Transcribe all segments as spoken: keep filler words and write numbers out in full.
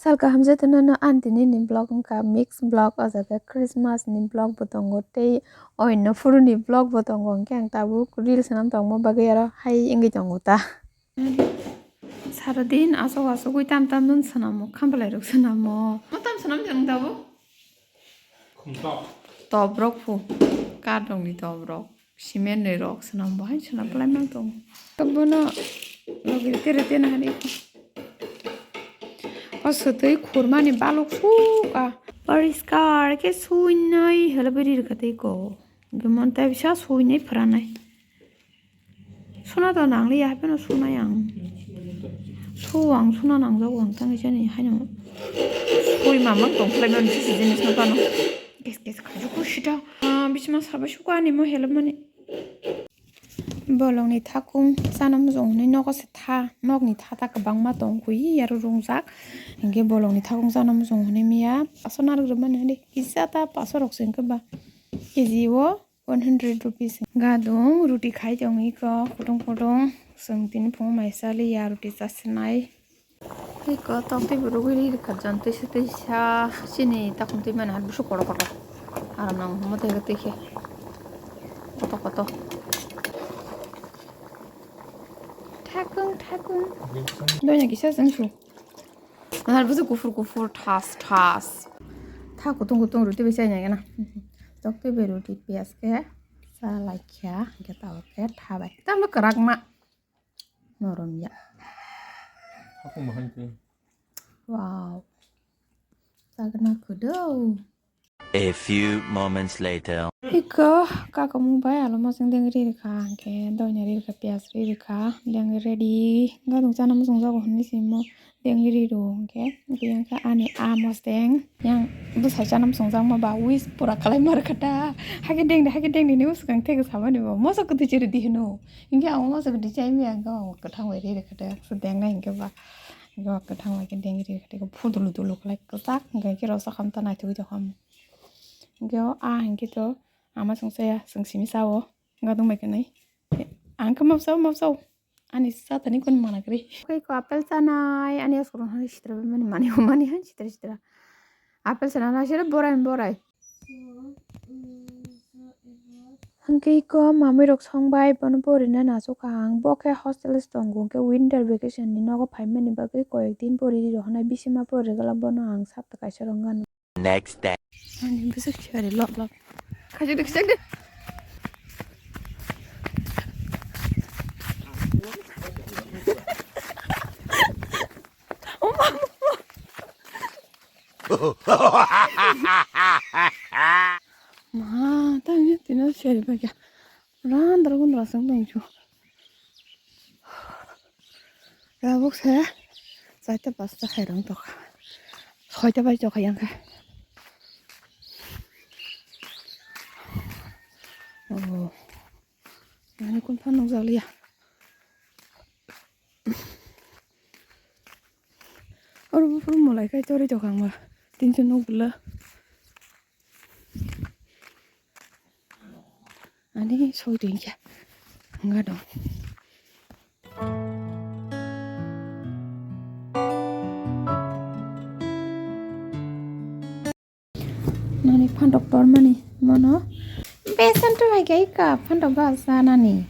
Salka hamjatwino no aunty nini vlog wngkha mix vlog, o jaga Christmas ni vlog bo tongo tei oino phuru ni vlog bo tongo, hwnkhe ang tabuk reels swnam tongma bagwi aro hai wngwi tongo ta. Saradin aswk aswkwi tam tam nung swnamo, khambalai rok swnamo. Ma tam swnam jang tabuk? Khumtok. Top rok phu. Kar rok ni top rok. Cement ni rok swnam bo hai swnam kwlai mang tong. Bono logi tere tena hari. O swtwi khurmani balok suka. Poriskar khe suinai hala beri rwkha tei ko. Gumon tai bisa suinai phranai. Suna to nangliya, hapheno sunai ang. Su ang suna nangjago ang tangwi sani haino. Sui mama tongkhlai mani sisi jinis no phano. Kes kes khajuku sita. Ah, bisma sabai suka ani mo help mani. Bolongni thakung chana mujung hwnwi nogo se tha, nokni tha ta kwbangma tong kwi aro rungjak. Hinkhe bolongni thakung chana mujung hwnwi miya paso narwk rwmani hwnwi kisa ta paso rok se hinkhe ba K G o one hundred rupees. Gadung ruti khai tong iko kutung kutung. Chwng tini phungo mai chaliya ruti chasinai. Iko tok tei borok ri rikha jon tisa tisa chini takung twi mani busuk kotor kotor. Aram nang mote twi khe kotor kotor. Thakung thakung. Doina kisa chwng su. Nahar busu kufur kufur thas thas. Tha kutung kutung ruti bai chai nai gana. Tok tei bai ruti piyas khe cha lai kha, hwnkhe tabuk khe tha bai. Tamo kwrak ma. Norom ya. Hakung bahai khe. Wow. Chagna kudo. A few moments later. Iko kakamung bai alo mosong deng ri rikha, hwnkhe doina ri rikha, piyas ri rikha, deng ready. Gadung chana mosong jago hwnwi simo deng ri rw hwnkhe, hwnkhe yang khe ani a mosong yang bwsai chana mosong jakma ba wish pura khlai ma rwkha ta. Hakhe deng de, hakhe deng de hinwi swkang theke samani bo mosok kwtwi chiri di hino. Hwnkhe ang mosok kwtwi chai maya hwnkhe ang kwthang bai ri rikha ta. Deng nai hwnkhe ba, hwnkhe ba kwthang bai khe deng ri rikha ta, phu dulu dulu khlai kwchak hwnkhe khe rosa khamta naithogwi tongkha. Hwnkhe o a hwnkhe to ama chwng chaya, chwng simi cha-o, gadung bai khe nai. Ang khe mapsao, mapsao. Ani cha thani kun mana kwrwi. Khe ko apple chanai, ani aswk rok hai sitra bai mani, mani, mani hai sitra, sitra. Apple chana na sira borai, borai. Hwnkhe iko mamwi rok song bai, bono porina nasukha ang. Bo khe hostel o se tongo, hwnkhe winter vacation ni nogo phaimani bagwi koyek din pori rw hwnwi bisima pori rwgwla bono ang sapta kaisa rwngano. Next day. Ani bwswk siyari lop lop. Khajak de, khajak de. Oh, ma, ma, ma. Ma, tang ya, tino siyari bagya. Randra gundra song tong chu. Tabuk se chaita pasta khairang tokha. Soita bai chokha yang khe. Oh. Ani kun phan nukjak liya. Oro buphuru mulai kai chori tokha ang ba. Tinso nuk bwla. Ani soi tongkha. Wngkha dong. Nani phantok tormani mono besan to hai kai ka phantok ba sanani.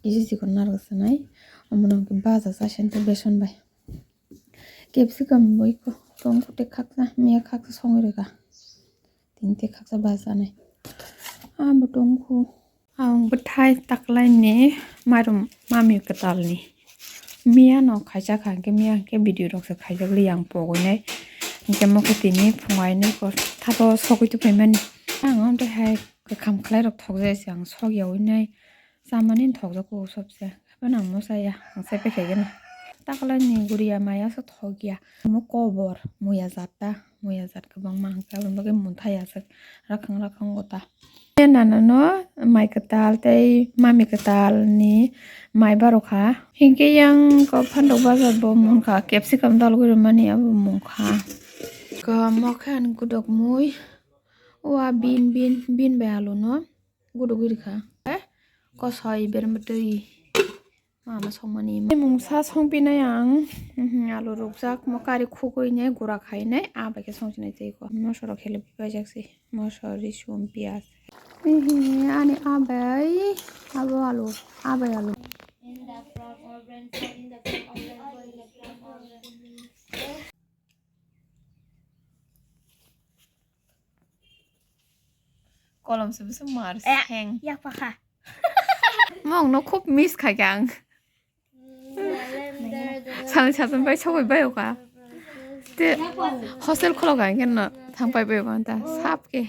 Kisi sikon narwk sanai. Omono baja sasen to besan bai. Capsicum bo iko tong kute khaksa miya khaksa songwi rwkha. Tini tei khaksa bajanai. Abo tongkhu. Ang bwthai taklaini mairum mami kwtalni. Miyano khaijak kha, hwnkhe miya hwnkhe video rokse khaijak li yang pogwinai. Hwnkhe mokhe tini phungainai ko thabo sogwi tongphaimani. Ang amtwi hai kwkham khlairok thokjai se ang sok yawinai. Chamani thokjak o sobse. Haphano ang mosa ya, ang sai paikha gana. Taklaini guriya maya se thok ya. Omo kobor, muya jat ta, muya jat kwbangma hwnkhe aboni bagwi muntha ya aswk rakhang rakhang o ta. Nana no mai kwtal tei mami kwtal ni mai barokha. Hinkhe yang kok phandok bazar bo munkha, capsicum dalgwi rwmani abo munkha. Kwbangma khe ani gudok mui. Wa bin bin bin bai alu no gudugwi rwkha. Kosoi berma twi. Mama songmani. Mungsa songpinai ang. Mhm, alu rukjak, mo kari khugui nai, gura khai nai, a bai khe songchinai tei ko. Moso rok khele paijak se. Moso, risum, piyaj. Hihi, ani abai, abo alu, abai alu. Kolom se bwswk mar Eh, heng. Yak pakha. Mong no khub miss khai ang. Sal sasan bai sogoi bai oka. Te hostel kholo ga ngen no thang pai bai oka ta sap ke.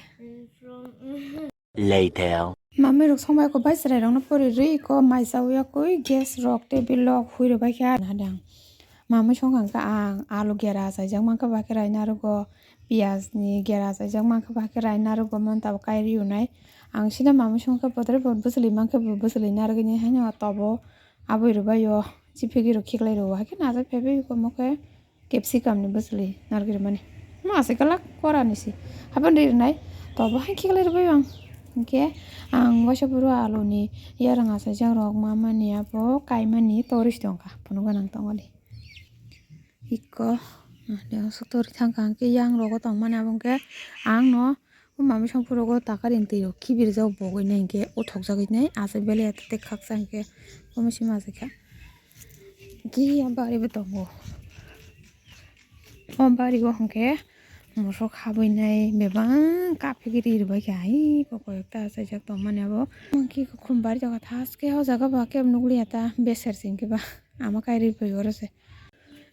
Later. Mami rok song bai ko bai chwrai rok no pori rwi ko mai cha wi ya koi gas rok tei bilok hui rok bai khe na dang. Mami song kha ang alu gera achai jak man kha ba khe rai narugo. Piyaj ni gera chaijak mankha ba khe rai narugo mon tabo kai riyo nai. Ang sida mami songkhe bodre bo bwchwlwi mankhe bo bwchwlwi narwgini haino tobo aboi rwbaio chiphigwi rw khiklai rwo haikhe najak phaibai omo khe capsicum ni bwchwlwi narwgwi rwmani. Ma se kwlak kora ni si hapan ri rwnai tobo hai khiklai rwbaio ang. Hinkhe ang waisa phuru alu ni yarwng achaijak rok mamani abo kaimani tori si tongkha phunuk gwnang tongmani. Iko, ah, de aswk tori thang kha, hwnkhe yang rogo tongmani abo hwnkhe ang no o mami songphuru rogo takar yen twi rok khibir jak bogwi nai hwnkhe o thok jagwi nai aswk belai ya tei khaksa hwnkhe omo sima se kha. Hwnkhe ya bari bo tongo. O bari o hwnkhe mosok habwi nai bebak kaphigwi ri rwbaikha hai kok kok ta achaijak tongmani abo. Hwnkhe khum bari jaga thaske o jaga ba kebo nukliya ta beser se hwnkhe ba ama kai ri rwbaio oro se.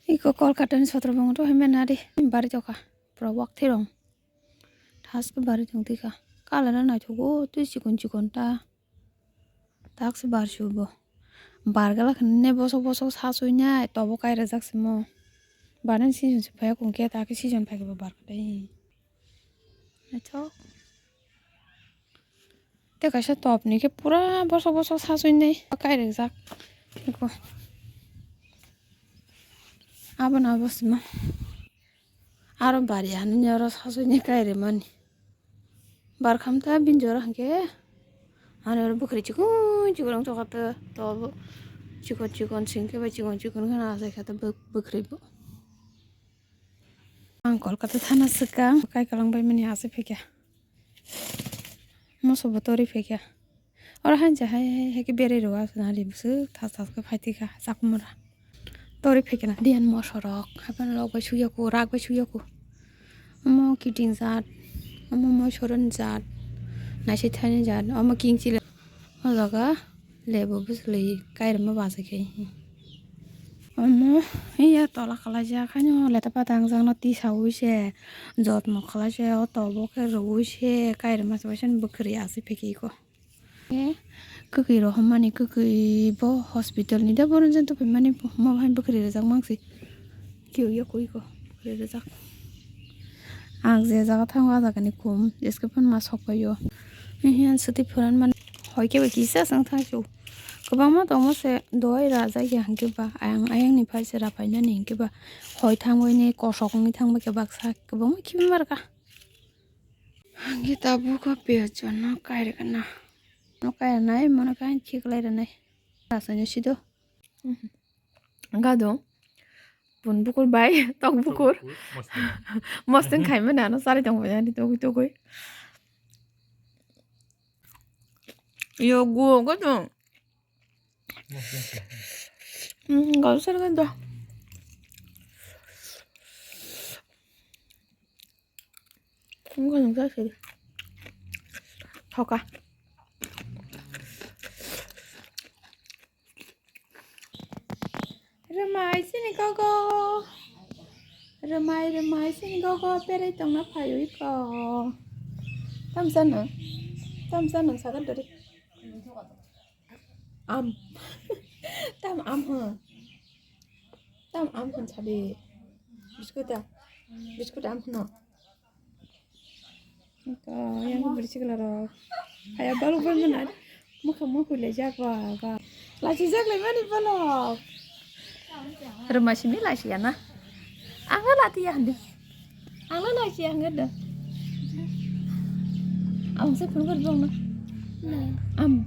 Iko Kolkata ni sotro bangma to hai mena di bari tokha pura wak thirong. Thaske bari tong tikha. Kalara naithogo twi chikon chikon ta. Taksi bar subo. Bar gala khne bosok bosok sa sui nai tobo kai rajak simo. Bana season se phai kong khe ta khe season phai khe bo bar khe dai. Naithok. Tei kaisa top ni khe pura bosok bosok sa sui nai kai rwjak. Eko. Abo na abo sima. Aro bari hani oro sa sui nai kai rwmani. Bar kham ta bini jora hwnkhe. Ani oro bwkhri chikon chikon wng tokha ta. To abo chikon chikon singkhe bai chikon chikon kheno achai kha ta bwkhri bo. Ang Kolkata thana swkang kai kalang bai mani aswk phaikha. Moso bo tori phaikha. Oro hancha hai hai hai khe berai rw aswk nari bwswk thas thas khe phai tikha chakmura. Tori phaikha na diyan moso rok haphano rok bai sukya ku rak bai sukya ku. Omo kiting jat, omo moisoron jat, naisai thani jat, omo king chile. O jaga. Lebo bwswlwi kairima bachai khai. Omo iya tola kalaijak haino leta pata wngjakno tisaui se jotmo khalai se o tobo khe rwui se kairima se waisa bwkhwrwi aswk phaikha iko. Khe kwkwi rohormani kwkwi bo hospital ni da bono jani tongphaimani bo hai bwkhwrwi rwjak mangsi. Kiyokya koi ko rijak. Ang je jaga thango, ah jaga ni kum jeske phano ma sok pai o. Hiyan swtwi phuran man hoi khe bai kisa chwng thang su. Kwbangma tongma se doi rajak ya hwnkhe ba ayang ayang ni phai se rapai nani hwnkhe ba hoi thang bai ni kosok wngwi thang bai khe baksa kwbangma khibi mar kha. Hwnkhe tabuk o piyaj no kai rwkha na. No kai rwnai mono khe khiklai rwnai. Asani sido. Gado. Bun bukur bai, tok bukur. Mosting. Mosting khai mani ano chari tong bai ani togwi togwi. Yo go go to. Hmm, gado sar gado. Wngkha nung sa sidi. Thoka. Rwmai sini gogo. Rwmai, rwmai sini gogo. Berai tongna phaio iko. Tamsa nung. Tamsa nung sagar dori. Am. Tam am ho. Tam am hwn sadi. Biscuit da. Biscuit am hwno. Ko yang beri sikla rok. Aya balok bai mana. Mukha mukhu le jak ba ba. Lachi jak le mani balok. Rwma simi lachi ya na. Ang la ti ya hande. Ang la lachi ya hande. Ang se phun kar dong na. Am.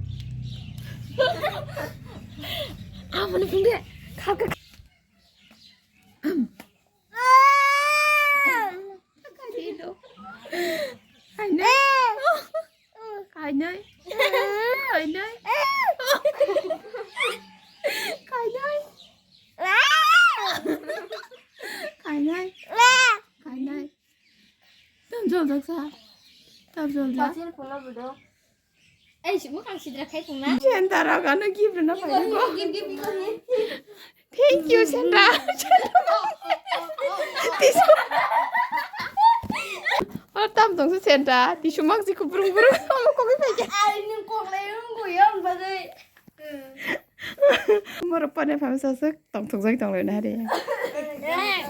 Aboni phung de. Kha, kha, kha. Kainai. Kainai. Kainai. Kainai. Kainai. Kainai. Tam joljak sa. Tam joljak. Bachir phone bodo. Ei, si bwkhang sidra khai tongna. Jen dara gano gift rwna phai. Gift, gift, gift, gift. Thank you, Sandra. Tisu. O tam tong se Sandra. Tisu mang si kubrung brung. Omo kok bai khe. Ai, nung kok lai rung go yang ba dei. Moro pane pham sa se tong thok jai tong lai na re.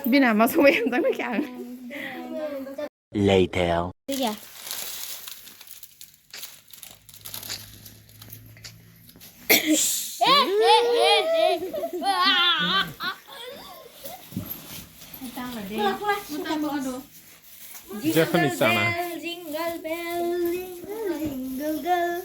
Bina ma sumai yang tang na kya. Later. Iya. Jephani sana. Jingle bell, jingle bell, jingle bell.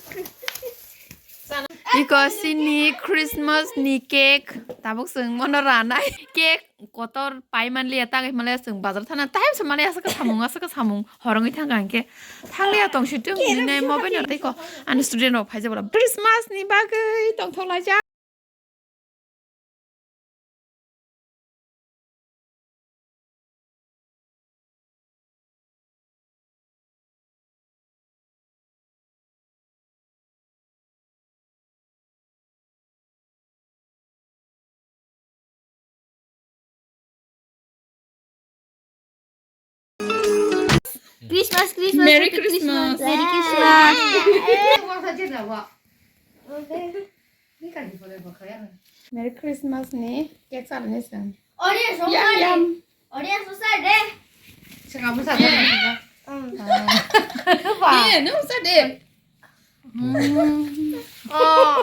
Iko sini Christmas ni cake tabuk seng mono ranai cake. Kotor pai manliya, tangwi manliya, chwng bazar thana time se manliya, aswk samung, aswk samung horongwi thangkha hinkhe. Thangliya tong si tum hinwi nai mobile no tei ko ani student rok phaijak bwla Christmas ni bagwi tongthok laijak. Christmas, Christmas, Merry Happy Christmas. Christmas. Merry Christmas. Merry Christmas ni cake salani song. Audience, yum, yum. Audience, sir, de. Saka mo sa de. Um. Ba. Ye, no sa de. Mm. Oh.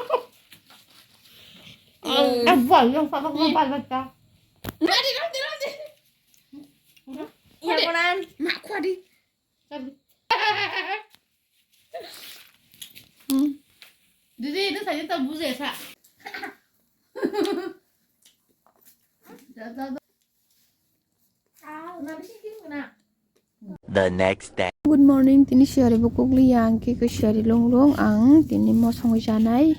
Oh. Eh, ba, yung sa ba ba ba ta. Ready, ready, ready. Iya, konan. Mak kuat di. Didi, itu saja tak buze sa. The next day. Good morning, tini siyari bo kukliya ang khe siyari lung lung ang tini mosongwi chanai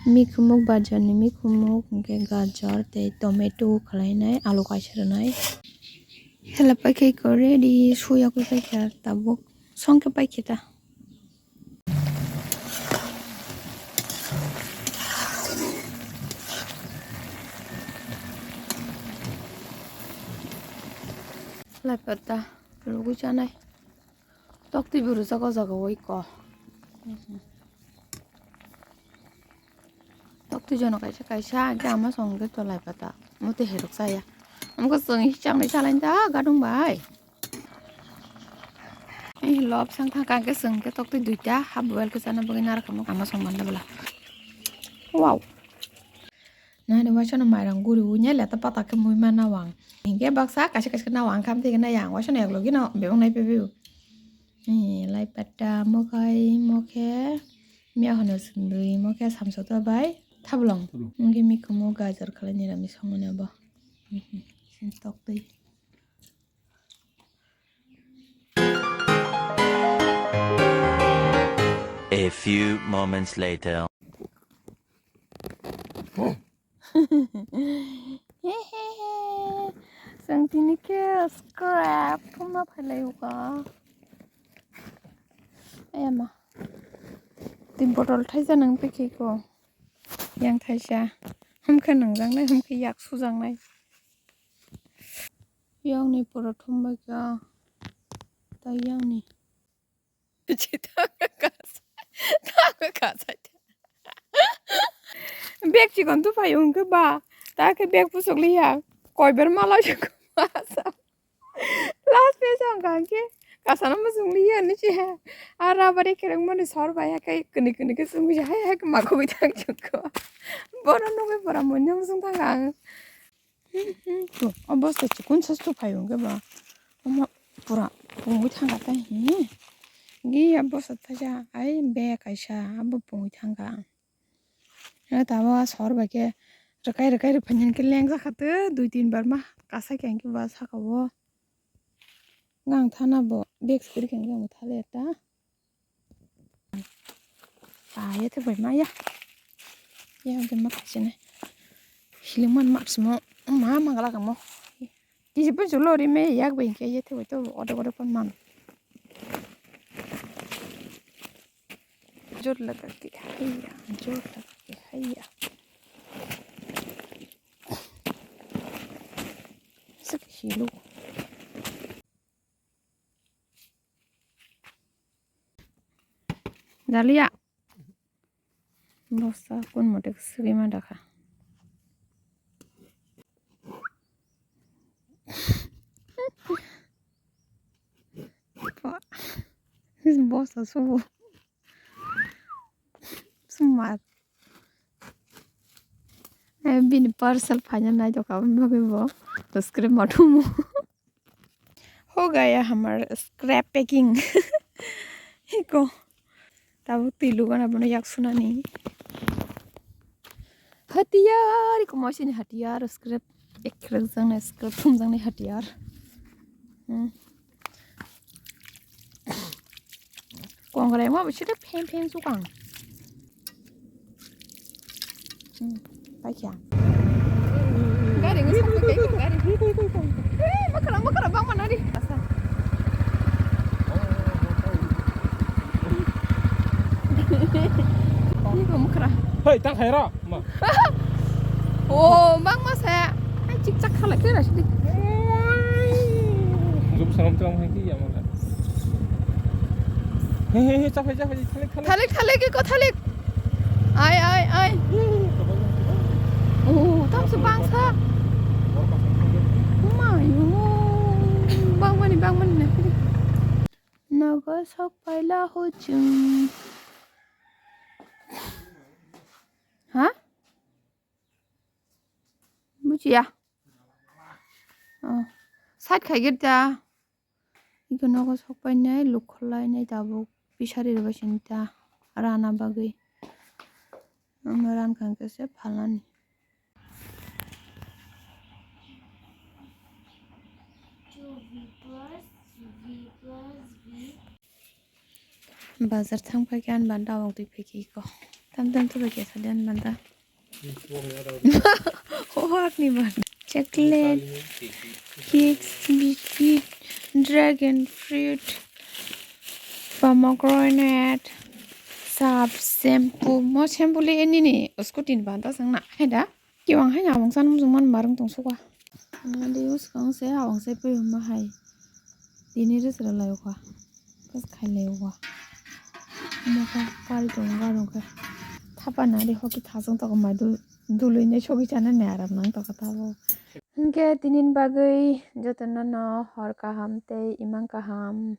mikhumuk, bazarni mikhumuk, hwnkhe gajor tei tomato khwlainai, alu kaisa rwnai. Hela paikhe iko ready, suya kwi paikha tabuk, songkhe paikhe ta. Lai pata, lugui chanai. Toktwi bo rwjak o jaga o iko. Toktwi jono kaisa kaisa, hwnkhe ama song hwnkhe cholai pata. Omo tei herok chaya. Omo khe chwng hichangnai salaini da gadung bai. Ei lob sang thang kang khe chwng khe toktwi duita, half boil khe chana bagwi narwkha ama song manda bwla. Wow. Nani waisa no mairang guri ui nya leta pata khe mui ma nawang. Hinkhe baksa kaisa kaisa nawang kha, amtwi khe nai ang waisa no eklogi no bebak nai pebio. Ee, lai pata mokhai mokhe miya hono sundui mokhe samsota bai thablong. Thablong. Mokhe mikhumo gajar khalai nirami songmani abo. Mhm. Sini toktwi. A few moments later. Chwng tini khe scrap thumna phailai o ka. Ayama. Twi botol thaisa nang pikhi ko. Yang thaisa. Hum khe nangjaknai, hum khe yak sujaknai. Yang ni pura thumbai ka. Tai yang ni. Bag chikon tu pai wngkhe ba, ta khe bag pusuk liya, koiber mala se masa. Last page ang kha khe kasano muchung liya ni se. Ar rubber kereng mani sor bai khe kuni kuni khe chumui hai hai ma khogwi thang chukho. Bono nugwi pura munya muchung thang ang. Hmm, hmm, to, o bosta chikon sasto phaio hwnkhe ba. Omo pura pungwi thangkha tei, hmm. Giya bosta thaisa, ai bag kaisa, abo pungwi thangkha. Tabuk a sor bai khe Rwkai rwkai rwphaini hwnkhe lengjak kha tei dui tin bar ma kasai khe hwnkhe ba saka o. Ngang thana bo bag sukri khe hwnkhe ang thale ta. Ba ya tei bai ma ya. Ya hwnkhe ma khaisene. Hiling man mak simo ma ma gala kamo. Kisi pun chulo ri me yak bai hwnkhe ya tei bai to odok odok pon man. Jor laga ke haiya, jor laga ke haiya. Sik hilu. Dalia. Bosta kun mote sigi ma dakha. Bosta subu. Smart. Eh, bini parcel phaina nai tongkha, aboni bagwi bo subscribe ma thumu. Ho gaya hamar scrap packing. Iko. Tabuk twi lugana bono yak sunani. Hatiyar, iko moisini hatiyar, scrap. Ekrek jang nai scrap thum jang nai hatiyar. Hmm. Kongrai ma bichida phem phem sukang. Hmm. Paikha. Gari ngi sakha kai ko gari. Eh, makara makara bang mana di. Asa. Ni ko makara. Hei, tang khaira. Ma. Oh, bang ma sa. Hai chik chak khala khe rasi di. Jup salam tuang hai ki ya mana. He he he, chak hai chak hai, thalik thalik. Thalik thalik ko thalik. Ai ai ai. Oh, tam se bang sa. Mayo. Bang mani bang mani na. Nogo sok paila ho chwng. Ha? Bujiya. Oh. Side khaigir ta. Iko nogo sok painai, lukholai nai tabuk. Pisari rwbai sini ta. Rana bagwi. Omo ran kha hwnkhe se phalnani. Bazar thang phai khe ani banda wng twi phai khe iko. Tam tam tu bai khe sadi ani banda. Hohak ni banda. Chocolate, cakes, biscuit, dragon fruit, pomegranate, sap, shampoo. Mo shampoo le nini scooty ni banda sangna. Hai da? Kiwang hai na abang san mujung man marung tong suka. Nadi uskang se abang se pui ma hai. Tini ris ra lai uka. Kas khai lai uka. Mo ka kari tong ga rong ka. Thapa nadi hoki thasung toko mai dul dului ne sogi chana ne aram nang toko thabo. Hingke tinin bagwi jotono no hor kaham tei imang kaham.